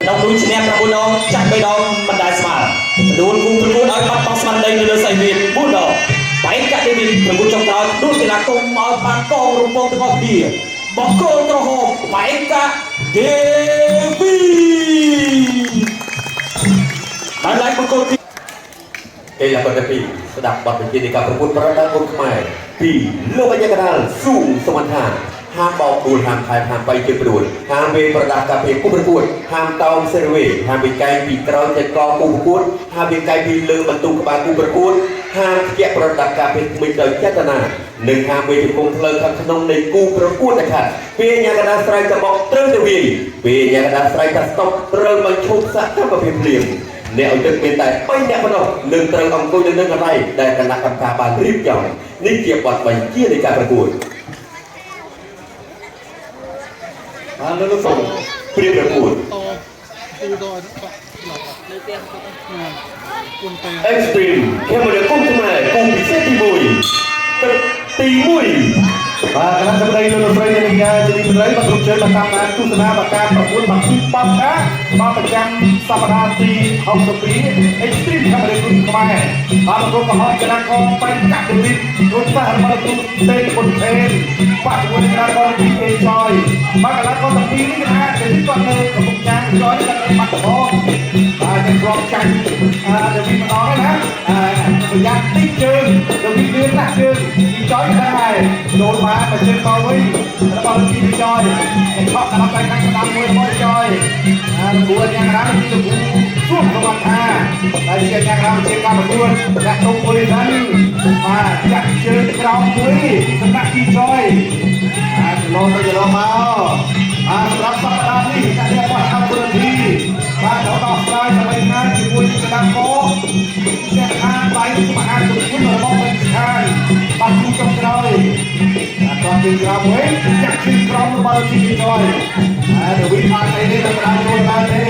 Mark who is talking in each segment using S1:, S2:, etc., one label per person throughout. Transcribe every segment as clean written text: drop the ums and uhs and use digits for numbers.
S1: ក្នុងនោះឈ្នះ9ដងចាញ់3ដងមិនដែលស្មើដួលគូប្រកួតឲ្យបាត់បង់ស្មារតីនៅលើសៃវៀន4ដងបែកកាក់ដេវីតប្រកួតចុងក្រោយដួលកីឡាគុំឲ្យបានកងរំពងទាំងអស់គ្នាបង្គោលក្រហមបែកកាក់ដេវីតបានឡើងបង្គោលទី
S2: កីឡាករទី2ស្ដាប់បទបញ្ជានៃការប្រកួតប្រដាល់គុនខ្មែរពីលោកអញ្ញកដាលស៊ូសវណ្ណថាហាមបោកដួលហាមថែមហាមបីជើងព្រួលហាមវេប្រដាប់ការពារគូប្រកួតហាមតោងសេរវេហាមវិកែងពីក្រោយទៅកគូប្រកួតហាមវិកែងពីលើបន្ទុកក្បាលគូប្រកួតហាមខ្ជាក់ប្រដាប់ការពារថ្មីដោយចេតនានិងហាមវេជង្គង់ផ្លូវខាងក្នុងនៃគូប្រកួតដែលខាត់ពេលញ៉ាកដាស្រែកតបកត្រូវទៅវាយពេលញ៉ាកដាស្រែកថាស្តុបត្រូវបញ្ឈប់សកម្មភាពភ្លាម អ្នកឲ្យទឹកមានតែ3អ្នកប៉ុណ្ណោះនឹងត្រូវអង្គុយនៅនឹងកន្លែងដែលគណៈកម្មការបានរៀបចំនេះជាបទបញ្ជានៃការប្រកួត
S3: បាទលោកលោកសូម
S2: ព្រៀបប្រកួត
S4: តពូដល់បាក់ឡប់នៅផ្ទះគុណទៅ
S2: Extreme Cambodia គុំខ្មែរគុំពិសេសទី1ទឹកទី1
S3: បាទគណៈសម្ដីលោកលោកស្រីអ្នកនាងជាទីមេត្រីបាទគ្រប់ជើងតាមដានទស្សនាបការប្រកួតបាក់ប៉ាប់ថាបាទប្រចាំសប្តាហ៍ទី62 Extreme Cambodia គុំខ្មែរបាទប្រកួតកំហុសកីឡាករបែកកាក់ដេវីតរុនសាសរបស់លោកទេបុនថេនបាទជាមួយនឹងកីឡាករទីអេចយបាទកីឡាករទាំងពីរនេះគេថាដេវីតគាត់នៅកំពង់ចាមចយគាត់នៅបាត់ដំបងបាទតែធ្លាប់ចាញ់ដេវីតម្ដងហើយណាប្រយ័ត្នតិចជើងដេវីតលឿនណាស់ជើងទីចយដែរហើយចូលបានមកជើងមកវិញរបស់ទីចយខកកណ្ដាប់ដៃខាងស្ដាំមួយរបស់ចយអាគួរយ៉ាងណាទីលោកសួរប្រវត្តិថាតែជាយ៉ាងណាជាការប្រកួតដាក់ទុំមួយសិនបាទចាក់ជើងក្រោមមួយសម្រាប់ទីចយអាចលោទៅលោមកបាទសម្រាប់សប្តាហ៍នេះអ្នកដែលបោះឆាប់ពុនធីបាទត្រូវដោះស្រាយសម័យណាជាមួយនឹងកណ្ដាលកអ្នកខាងដៃមហាគុណគុណរបស់មិនខានបាទគូចុងក្រោយបាទតជើងក្រោមវិញចាក់ជើងក្រោមរបស់ទីចយហើយដវីបានអីនេះដល់ចូលបានទេ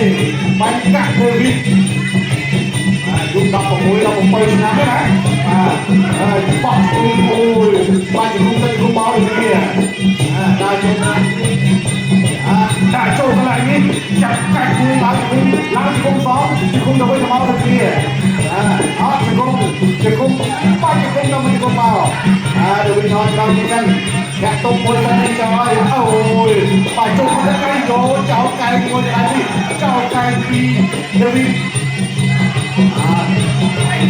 S3: បាញ់កាក់ដវីអាយុ16 17ឆ្នាំទេណាបាទហើយបោះអូយបាច់ជំរុំទៅជំរុំមកដូចគ្នាអាដល់ចូលណាអាដាក់ចូលកន្លែងនេះចាប់កាច់មួយឡើងវិញឡើងជង្គង់សងជង្គង់ទៅវិញទៅមកដូចគ្នាអាអត់ជង្គង់ជង្គង់បាច់ជង្គង់ទៅវិញជង្គង់មកអាទៅវិញថយក្រោយទៀតហ្នឹងចាក់តុបមួយទៅនេះចោលអូយបាច់ចូលទៅកែយកចោលកែមួយកន្លែងនេះចោលកែពីរទៅវិញ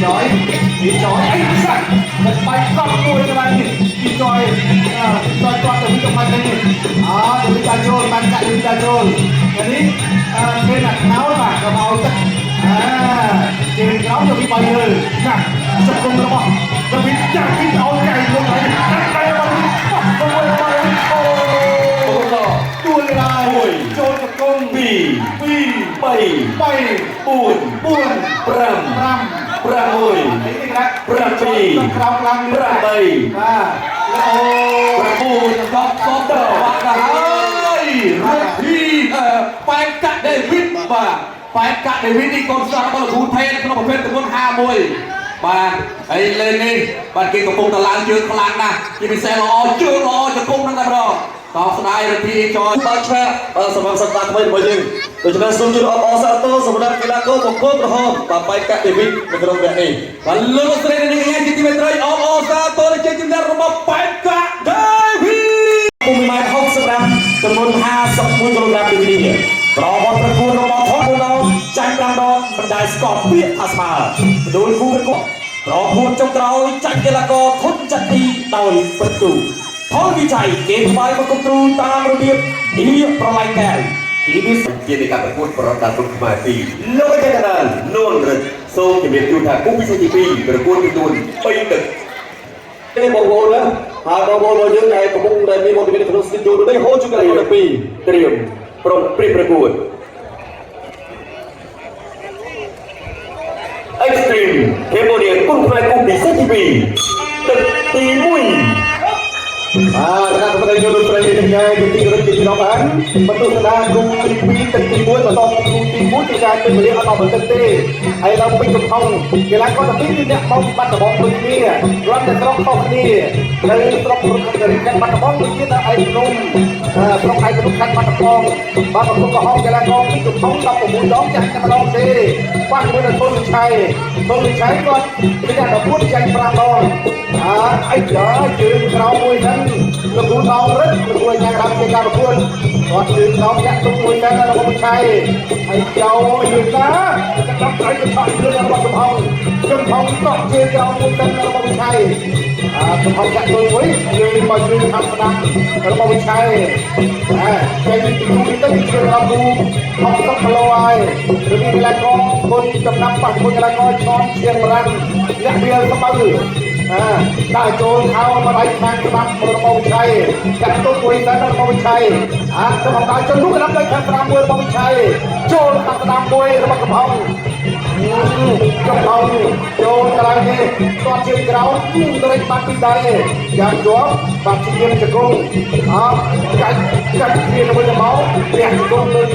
S3: ចយពីចយអីសាច់មិនបាច់កប់មួយកន្លែងនេះពីចយចយគាត់ទៅវិញទៅមកនេះអើទៅវិញដល់ចូលបានកាក់វិញដល់ចូលនេះអឺពេលណាខ្នោបាទក៏មកទឹកអាជើងក្រោមទៅវិញបាយលើណាសង្គមរបស់ទៅវិញចាក់ពីឲ្យកែខ្លួនហើយដាក់តែរបស់នេះបោះមួយរបស់នេះអូ
S2: បង្គោល
S3: ទួលឡើយចូលសង្គម
S2: 2
S3: 2
S2: 3
S3: 3
S2: 4
S3: 4
S2: 5
S3: 5
S2: 6
S3: នេះគេថា
S2: 7
S3: ក្រោមឡើង
S2: 8
S3: បាទអូ
S2: 9
S5: 10 10ទៅបាក់ទៅហើយរុទ្ធីប៉ែកកាក់ដេវីតបាទប៉ែកកាក់ដេវីតនេះកូនសិស្សរបស់លោកគ្រូថេនក្នុងប្រភេទទម្ងន់51បាទហើយលេងនេះបាទគេកំពុងតែឡើងជើងខ្លាំងណាស់ជាពិសេសល្អជើងល្អជង្គង់ហ្នឹងតែម្ដងតោះស្ដាយរុទ្ធីចយ
S1: បើកឆ្លាក់បាទសម្រាប់សប្តាហ៍ថ្មីរបស់យើងដូច្នេះសូមជម្រាបអបអរសាទរសម្រាប់កីឡាករបង្គោលក្រហមបាទបែកកាក់ដេវីតនៅក្នុងវគ្គនេះ
S5: បាទលោកស្រីនិងនាងជាទីមេត្រីអបអរសាទរជ័យជំនះរបស់ប៉ែកកាក់ដេវីត
S1: ពុំម៉ែត្រ65ទម្ងន់51គីឡូក្រាមដូចគ្នាប្រវត្តិប្រកួតរបស់ថនបូណូចាញ់5ដងមិនដែលស្គាល់ពាក្យថាស្មើដោយគូប្រកួតប្រកួតចុងក្រោយចាញ់កីឡាករធុនចន្ទីដោយពិតគូផលវិច័យគេថ្វាយបង្គំគ្រូតាមរបៀបនេះប្រឡែងកែវទីនេះ
S2: ជានៃការប្រកួតប្រដាល់គុនខ្មែរពីលោកអេកដាលនួនរិទ្ធសូមជម្រាបជូនថាគូពិសេសទី2ប្រកួតចំនួន3ទឹក
S6: នេះបងប្អូនណាហើយបងប្អូនរបស់យើងដែលកំពុងដែលមានវត្តមាននៅក្នុងស្ទូឌីយោនេះហូរជួយកីឡាករទាំងពីរ
S2: ត្រៀមប្រុងព្រៀបប្រកួត Extreme Cambodia គុនខ្មែរគូពិសេសទី2ទឹកទី1
S3: បាទគណៈកម្រិតយុទ្ធស្រីនេះឯងជាទីគោរពជាទីរាប់អានបន្ទស្សនាគូទី2ទឹកទី1បន្តគូទី1គឺការពេញវេលាអត់ដល់បន្តិចទេហើយដល់ពេញកំហុងកីឡាករទាំងពីរគឺអ្នកមកបាត់ដំបងដូចគ្នាគ្រាន់តែស្រុកខុសគ្នានៅស្រុករុកការីខេត្តបាត់ដំបងដូចជានៅឯភ្នំស្រុកឯភ្នំខេត្តបាត់ដំបង បាទបង្គោលក្រហមកីឡាករពីកំហុង16ដងចាញ់តែម្ដងទេប៉ះជាមួយនឹងធុនឆៃធុនឆៃគាត់ពីតែ14ចាញ់5ដងអើអីដល់ជើងក្រោមមួយហ្នឹងលោកគ្រូដងរិទ្ធលោកគ្រូញ៉ាំរាប់ជាការប្រកួតគាត់ជើងក្រោមចាក់ទុកមួយហ្នឹងរបស់ឆៃហើយចូលយឺណាដល់ត្រៃទៅឆក់ជើងរបស់កំហុងកំហុងតក់ជើងក្រោមមួយហ្នឹងរបស់ឆៃអើកំហុងចាក់ទុយមួយយើងមកជើងខាងស្ដាំរបស់វិឆ័យអើចេញពីគូនេះទៅជើងរបស់គូ60គីឡូហើយឬមានកីឡាករគុណចំណាប់ប៉ះជាមួយកីឡាករឆនឈៀងរ៉ាន់អ្នកវាលស្បូវអើដើរចូលខោមកដៃខាងស្ដាំរបស់វិឆ័យចាក់ទុកមួយទៅរបស់វិឆ័យអើកំហុងដើរចូលលូកដាំដៃខាងស្ដាំមួយរបស់វិឆ័យចូលខាងស្ដាំមួយរបស់កំហុងកំហុងចូលកន្លែងនេះគាត់ជើងក្រោមត្រេកបាត់ពីដៃយ៉ាងជាប់បាត់ជាជង្គង់អើកាច់កាច់គ្នាទៅវិញទៅមកផ្ទះជង្គង់លើជ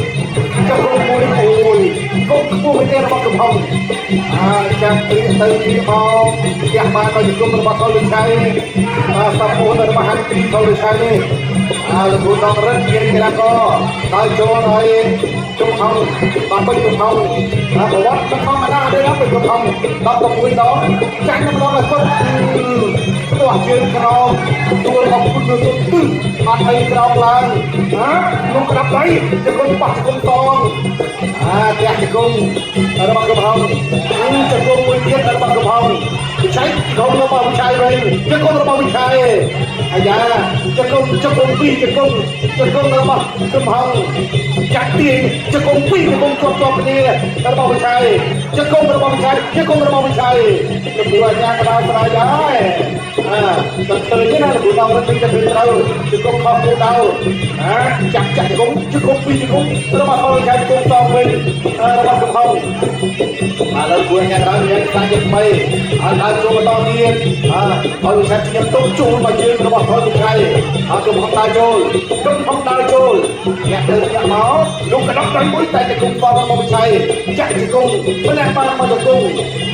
S3: ង្គង់មួយអូយកុំខ្ពស់ទៅរបស់កំហុងអើចាំព្រាទៅព្រាមកផ្ទះបានដល់ជង្គង់របស់កុលវិឆ័យអើសពអូនរបស់ហាន់ពីកុលវិឆ័យនេះអើលោកគ្រូដងរិទ្ធជាកីឡាករដល់ចូលហើយជង្គង់បាទពេញកំហុងបាទប្រវត្តិធម្មតាទេណាពេញកំហុង16ដងចាញ់ម្ដងឲ្យគាត់ផ្ទាស់ជើងក្រោមទួលមកគុណទៅទិអត់អីក្រោមឡើងណាលោកក្តាប់ដៃជង្គង់ប៉ះជង្គង់តងអាផ្ទះជង្គង់របស់កំហុងជង្គង់មួយទៀតរបស់កំហុងវិឆ័យជង្គង់របស់វិឆ័យវិញជង្គង់របស់វិឆ័យអាយ៉ាជង្គង់ជង្គង់ពីរជង្គង់ជង្គង់របស់កំហុងចាក់ទាញជង្គង់ពីរជង្គង់ជាប់ជាប់គ្នារបស់វិឆ័យជង្គង់របស់វិឆ័យជង្គង់របស់វិឆ័យលោកគ្រូអាចារ្យក៏ដល់ស្រ័យដែរអើតែឃើញណាលោកគ្រូដល់រត់ទៅទៅត្រូវជង្គង់ខុសគោលដៅអាចាក់ចាក់ជង្គង់ជង្គង់ពីរជង្គង់របស់វិឆ័យជង្គង់តវិញរបស់កំហុងឥឡូវគ្រូអាចារ្យដល់មានសាច់ជាថ្មីហើយដល់ចូលបន្តទៀតអើឲ្យវិឆ័យខ្ញុំទុកចូលមកជើងរបស់ថយវិឆ័យហើយកំហុងដើរចូលកំហុងដើរចូលអ្នកទៅអ្នកមកលោកកណ្ដុកដៃមួយតែជង្គង់តរបស់វិឆ័យចាក់ជង្គង់ម្នាក់បានមកជង្គង់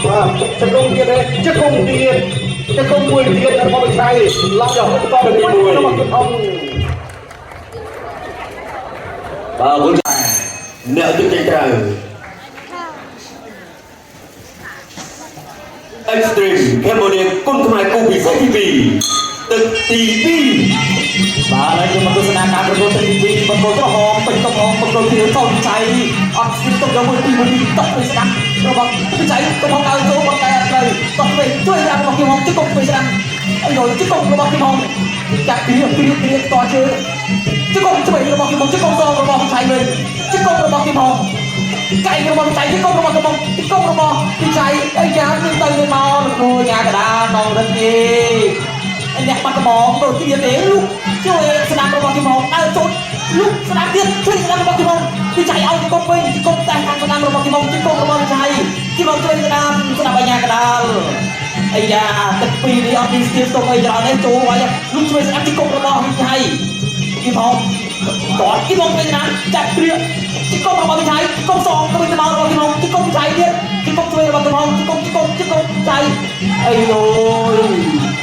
S3: បាទជង្គង់ទៀតទេជង្គង់ទៀតជង្គង់មួយទៀតរបស់វិឆ័យឡើងដល់តទៅទី1របស់កំហុង
S2: បាទគុណអ្នកទីចេញត្រូវ Extreme Cambodia គុណខ្មែរគូពិសេសទី2ទឹកទី2
S1: បាទហើយយើងមកទស្សនាការប្រកួតទឹកទី2បង្គោលក្រហមពេញកំហុងបង្គោលខៀវតូចចៃអត់ស្ទិទុកយកមួយពីមួយតក់ទៅស្ដាំរបស់វិច័យកំហុងឲ្យចូលបង្កែអត់ត្រូវតក់វិញជួយស្ដាំរបស់គីមហុងជង្គង់ទៅស្ដាំអីយជង្គង់របស់គីមហុងចាក់ព្រាព្រាព្រាតជើងជង្គង់ឆ្វេងរបស់គីមហុងជង្គង់សងរបស់វិច័យវិញជង្គង់របស់គីមហុងកែងរបស់វិច័យជង្គង់របស់គីមហុងជង្គង់របស់វិច័យអីយ៉ាងនេះទៅមកលោកគ្រូញ៉ាកដានងរិទ្ធនេះអ្នកបាត់ដំបងដូចគ្នាទេលោកជួយស្ដាំរបស់គីមហុងដើរចូលលោកស្ដាំទៀតជួយស្ដាំរបស់គីមហុងវិច័យឲ្យជង្គង់វិញជង្គង់តែខាងស្ដាំរបស់គីមហុងជង្គង់របស់វិច័យគីមហុងជួយស្ដាំស្ដាំបញ្ញាកដាលអាយ៉ាទឹកពីរនេះអត់មានស្ទៀមស្ទង់អីច្រើនទេចូលហើយលោកជួយស្ដាំជង្គង់របស់វិច័យគីមហុងតតគីមហុងវិញស្ដាំចាប់ព្រាជង្គង់របស់វិច័យជង្គង់សងទៅវិញទៅមករបស់គីមហុងជង្គង់វិច័យទៀតជង្គង់ជួយរបស់គីមហុងជង្គង់ជង្គង់ជង្គង់វិច័យអីអូយ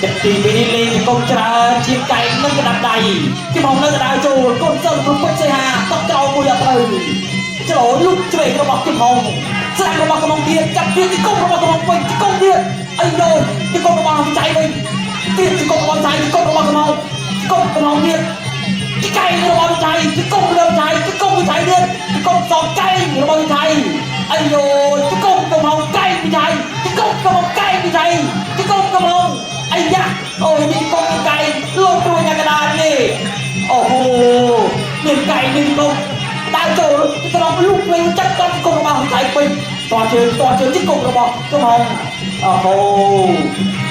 S1: ទឹកទីពីរនេះលេងជង្គង់ច្រើនជាងកែងនឹងកណ្ដាប់ដៃគីមហុងនៅកណ្ដាលចូលកូនសិលគ្រប់ពេជ្រសីហាតក់ក្រោមមួយអត់ត្រូវច្រលុកឆ្វេងរបស់គីមហុងស្រាំរបស់កំហុងទៀតចាប់ទៀតជង្គង់របស់កំហុងវិញជង្គង់ទៀតអីយោជង្គង់របស់វិច័យវិញទៀតជង្គង់របស់វិច័យជង្គង់របស់កំហុងជង្គង់កំហុងទៀតកែងរបស់វិច័យជង្គង់របស់វិច័យជង្គង់វិច័យទៀតជង្គង់សងកែងរបស់វិច័យអីយោជង្គង់កំហុងកែងវិច័យជង្គង់កំហុងកែងវិច័យជង្គង់កំហុងអាយ៉ាអូយនេះកងកែងលោកព្រួយញ៉ាកដាលនេះអូហូមានកែងនេះកងដើរចូលត្រង់លុកវិញចាត់តជង្គង់របស់វិច័យពេញតជើងតជើងជង្គង់របស់កំហុងអូហូ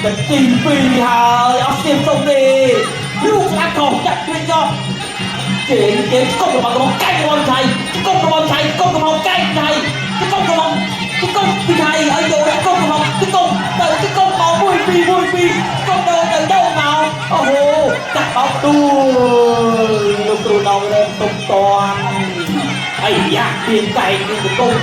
S1: ទឹកទី2ហើយអត់ស្ទៀមសុំទេលោកស្អាតខុសចាក់គ្រីចោ គេគេកុំរបស់កំកែងរបស់ថៃកុំរបស់ថៃកុំរបស់កែងថៃកុំរបស់កុំពីថៃឲ្យយកកុំរបស់កុំទៅកុំមក1 2 1 2កុំទៅទៅទៅមកអូហូចាក់បោកទូលោកគ្រូដងរែមទុំតន់អាយ៉ាពីកែងនេះកុំ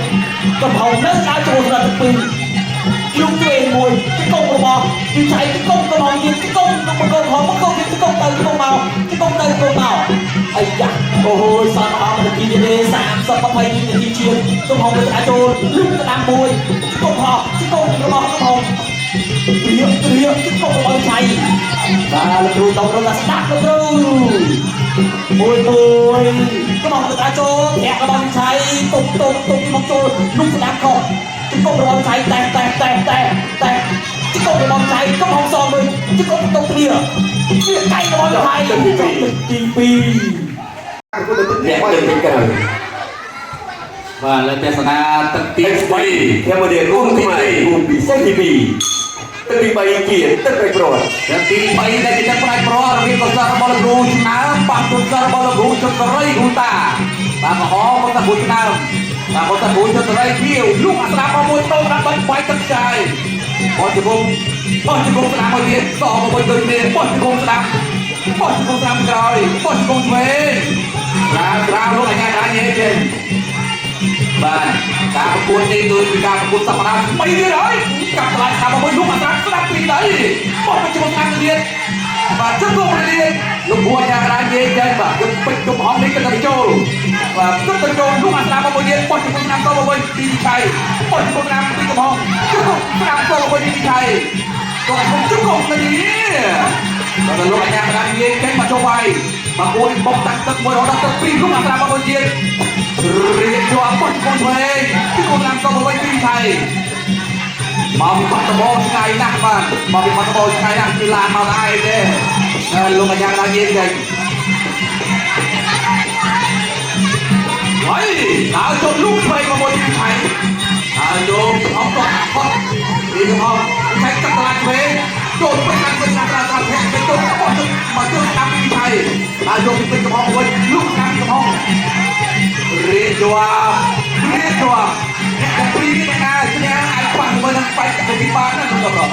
S1: កំហុងនៅដល់ចូលស្រាប់ទី2លោកជួយមួយជង្គង់របស់វិច័យជង្គង់កំហុងទៀតជង្គង់កំហុងមកកុំជង្គង់ទៅជង្គង់មកជង្គ ង្គទៅង្គមកអាយ៉ាអូហូយសល់ដល់នាទីនេះ30 20នាទីជាងកំហុងទៅចូលលុកស្ដាំមួយជង្គង់ហោះជង្គង់របស់កំហុងព្រៀបព្រៀបជង្គង់របស់ឆៃបាទលោកគ្រូតរត់ស្ដាប់លោកគ្រូមួយមួយកំហុងទៅចូលធាក់របស់ឆៃទុំទុំទុំមកចូលលុកស្ដាំខុសជង្គង់របស់ឆៃតែតែតែតែតែជង្គង់របស់ឆៃកំហុងសមួយជង្គង់ទុំគ្នាជាកៃរបស់ឆៃទី2
S2: អ្នកទៅទីក្រៅ
S5: បាទលើទេសនាទឹកទី
S2: ទី3កម្ពុជារួមខ្មែររួមពិសេសទី2ទឹកទី3ជាទឹកប្រៃប្រត់
S5: ទឹកទី3ដែលជាទឹកផ្ដាច់ប្ររវាងកុសលរបស់លោកគ្រូឆ្នើមបាក់កុសលរបស់លោកគ្រូជុតរីគ្រូតាបាទក្រហមកុសលគ្រូឆ្នើមបាទកុសលគ្រូជុតរីខៀវលុកអាស្ដាប់មកមួយតោដាក់បាច់បាយទឹកចាយបោះជង្គង់បោះជង្គង់ស្ដាំមួយទៀតសមកមួយដូចគ្នាបោះជង្គង់ស្ដាំបោះជង្គង់ស្ដាំក្រោយបោះជង្គង់ឆ្វេងស្រាស្រាលោកអញ្ញាដាញេចេញបាទការប្រកួតនេះគឺជាការប្រកួតសប្តាហ៍ថ្មីទៀតហើយកាប់តម្លៃស្ដាប់មកមួយលោកអត្រាស្ដាប់ពីដីបោះទៅជុំស្ដាប់ទៅទៀតបាទជុំទៅទៀតលោកគួរយ៉ាងណានិយាយចេញបាទជុំពេជ្រជុំហងនេះក៏ទៅចូលបាទជុំទៅចូលលោកអត្រាមកមួយទៀតបោះជុំស្ដាប់ទៅមកវិញពីឆៃបោះជុំស្ដាប់ពីកំហងជុំស្ដាប់ទៅមកវិញពីឆៃក៏ជុំជុំទៅនេះបាទលោកអាញាណានិយាយចេញមកចូលវាយបាទគួរនេះបុកតាំងទឹកមួយរហូតដល់ទឹកពីរលោកអត្រាមកមួយទៀតរៀបជាប់បុកជង្គង់ឆ្វេងជង្គង់ស្ដាំទៅមកវិញពីថៃមកពីបាត់ដំបងឆ្ងាយណាស់បាទមកពីបាត់ដំបងឆ្ងាយណាស់គឺឡានមកឯងទេលោកអាញាណានិយាយចេញហើយដើរចូលលូកឆ្វេងមកមួយពីថៃហើយយកពីអង្កត់ខត់ពីកំហុសឆែកទឹកតឡាឆ្វេងចូលទៅខាងវិញណាត្រាត្រាធាក់ទៅចូលបោះទៅមកចូលស្ដាំពីថៃហើយយកពីពេញកំហុសវិញលូកស្ដាំពីកំហុសរៀបជាប់រៀបជាប់អ្នកទាំងពីរនេះណាឈ្នះអាចប៉ះជាមួយនឹងបាច់ទៅពីបានណាលោកប្រុស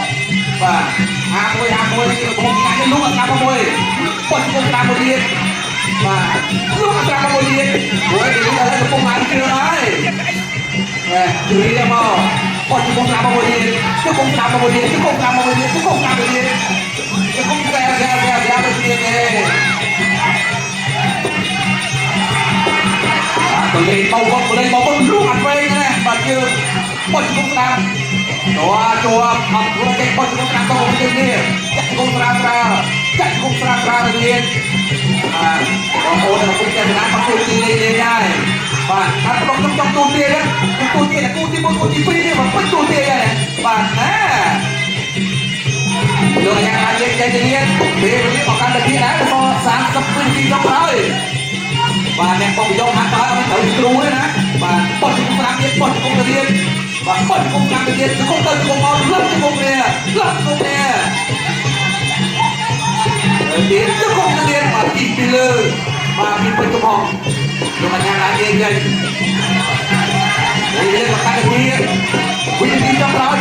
S5: បាទ51 51នេះកំពុងឆ្ងាញ់នេះលូកស្ដាំមួយបោះជង្គង់ស្ដាំមួយទៀតបាទលូកស្ដាំមួយទៀតព្រោះនេះឥឡូវកំពុងឡើងជឿហើយ ណែជឿមកបោះជង្គង់ស្ដាំមួយទៀតជង្គង់ស្ដាំមួយទៀតជង្គង់ស្ដាំមួយទៀតជង្គង់ស្ដាំមួយទៀតជង្គង់ស្ដាំស្ដាំស្ដាំស្ដាំទៅទៀតទេទៅលេងបោកទៅលេងបោកលូកអត់វែងណាបាទជើងបោះជង្គង់ស្ដាំតួជាប់អត់ធ្វើគេបោះជង្គង់ស្ដាំទៅទៀតនេះចាក់ជង្គង់ស្រាលស្រាលចាក់ជង្គង់ស្រាលស្រាលទៅទៀតបាទបងប្អូនកំពុងតែណាមកទូទីលេងលេងដែរបាទអត់បងខ្ញុំចង់ទូទាទេទូទាគូទី1គូទី2នេះមកពេញទូទាដែរបាទណាលោកអាញាអាចនិយាយទៀតពេលនេះមកកាន់ទៅទៀតដែរបង30វិនាទីចុងក្រោយបាទអ្នកបងយកហាក់ទៅអត់ត្រូវគ្រូទេណាបាទបោះជង្គង់ស្ដាំទៀតបោះជង្គង់ទៅទៀតបាទបោះជង្គង់ស្ដាំទៅទៀតជង្គង់ទៅជង្គង់មកលឹកជង្គង់នេះលឹកជង្គង់នេះទៀតជង្គង់ទៅទៀតបាទទីពីលើបាទពីពេញកំហុងលោកអាញាអាចនិយាយនេះលេងមកកាន់ទៅទៀតវិនាទីចុងក្រោយ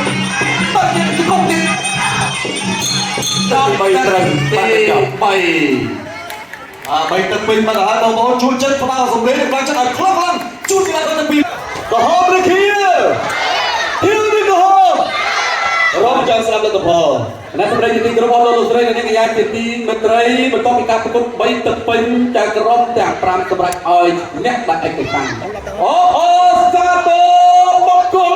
S5: ទៅទៀតជង្គង់ទៀត
S2: ទឹកទី3ត្រូវ
S5: ទី
S2: បាទចប់
S5: 3
S6: អាបីទឹកពេញបាត់ហើយបងប្អូនជួយចិត្តផ្ដល់សម្លេងនិងផ្ដល់ចិត្តឲ្យខ្លាំងខ្លាំងជួនកីឡាករទាំងពីរក្រហមឬខៀវខៀវឬក្រហមរំចាំស្ដាប់លទ្ធផល
S5: គណៈសម្រាប់ជាទីគោរពអស់លោកលោកស្រីនិងអ្នកកញ្ញាជាទីមេត្រីបន្ទាប់ពីការប្រកួត3ទឹកពេញចៅក្រមទាំង5សម្រាប់ឲ្យអ្នកដាក់ឯកសណ្ឋានអូអូសាទរបង្គោល